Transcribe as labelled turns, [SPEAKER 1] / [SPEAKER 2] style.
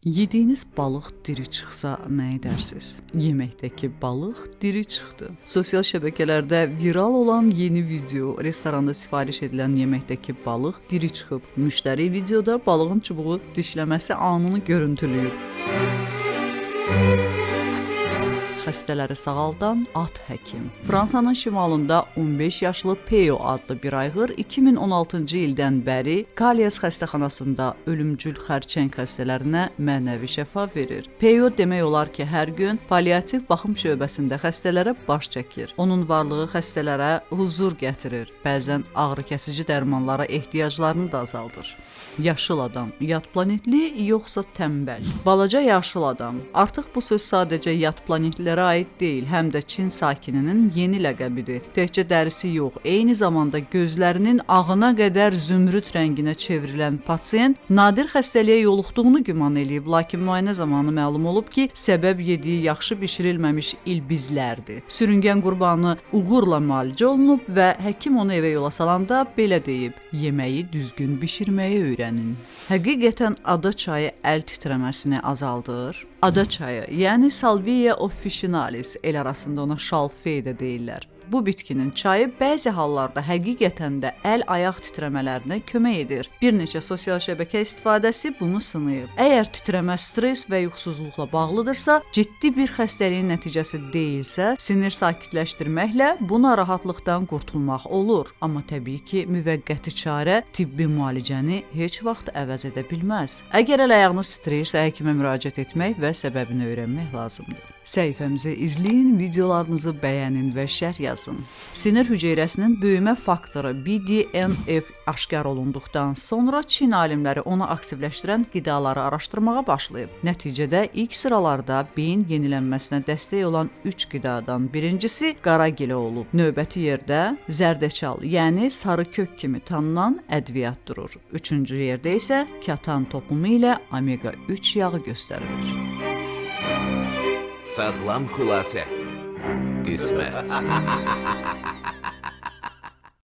[SPEAKER 1] Yediyiniz balıq diri çıxsa nə edərsiniz? Yeməkdəki balıq diri çıxdı. Sosial şəbəkələrdə viral olan yeni video restoranda sifariş edilən yeməkdəki balıq diri çıxıb. Müştəri videoda balığın çubuğu dişləməsi anını görüntüləyib. Xəstələri sağaldan at həkim. Fransanın şimalında 15 yaşlı Peo adlı bir ayğır 2016-cı ildən bəri Kalias xəstəxanasında ölümcül xərçəng xəstələrinə mənəvi şəfa verir. Peo demək olar ki, hər gün palliativ baxım şöbəsində xəstələrə baş çəkir. Onun varlığı xəstələrə huzur gətirir. Bəzən ağrıkəsici dərmanlara ehtiyaclarını da azaldır. Yaşıl adam, yad planetli yoxsa tənbəl? Balaca yaşıl adam. Artıq bu söz sadəcə yad planetlilərə aid deyil, həm də Çin sakininin yeni ləqəbidir. Təkcə dərisi yox, eyni zamanda gözlərinin ağına qədər zümrüd rənginə çevrilən pasient nadir xəstəliyə yoluxduğunu güman eləyib, lakin müayinə zamanı məlum olub ki, səbəb yediyi yaxşı bişirilməmiş ilbizlərdir. Sürüngən qurbanı uğurla müalicə olunub və həkim onu evə yola salanda belə deyib: "Yeməyi düzgün bişirməyi öyrənin." Həqiqətən ada çayı əl titrəməsini azaldır. Ada çayı, yəni Salvia officinalis, el arasında ona şalfey də deyirlər. Bu bitkinin çayı bəzi hallarda həqiqətən də əl-ayaq titrəmələrinə kömək edir. Bir neçə sosial şəbəkə istifadəsi bunu sınayıb. Əgər titrəmə stres və yuxusuzluqla bağlıdırsa, ciddi bir xəstəliyin nəticəsi deyilsə, sinir sakitləşdirməklə bu narahatlıqdan qurtulmaq olur. Amma təbii ki, müvəqqəti çarə tibbi müalicəni heç vaxt əvəz edə bilməz. Əgər əl-ayağınız titrəyirsə, həkimə müraciət etmək və səbəbini öyrənmək lazımdır. Səhifəmizi izləyin, videolarımızı bəyənin və şərh yazın. Sinir hüceyrəsinin böyümə faktoru BDNF aşkar olunduqdan sonra Çin alimləri onu aktivləşdirən qidaları araşdırmağa başlayıb. Nəticədə ilk sıralarda beyin yenilənməsinə dəstək olan 3 qidadan birincisi qaragilə olub. Növbəti yerdə zərdəçal, yəni sarı kök kimi tanınan ədviyyat durur. Üçüncü yerdə isə katan toxumu ilə omega 3 yağı göstərilir.
[SPEAKER 2] Sağlam xülasə. Qismət.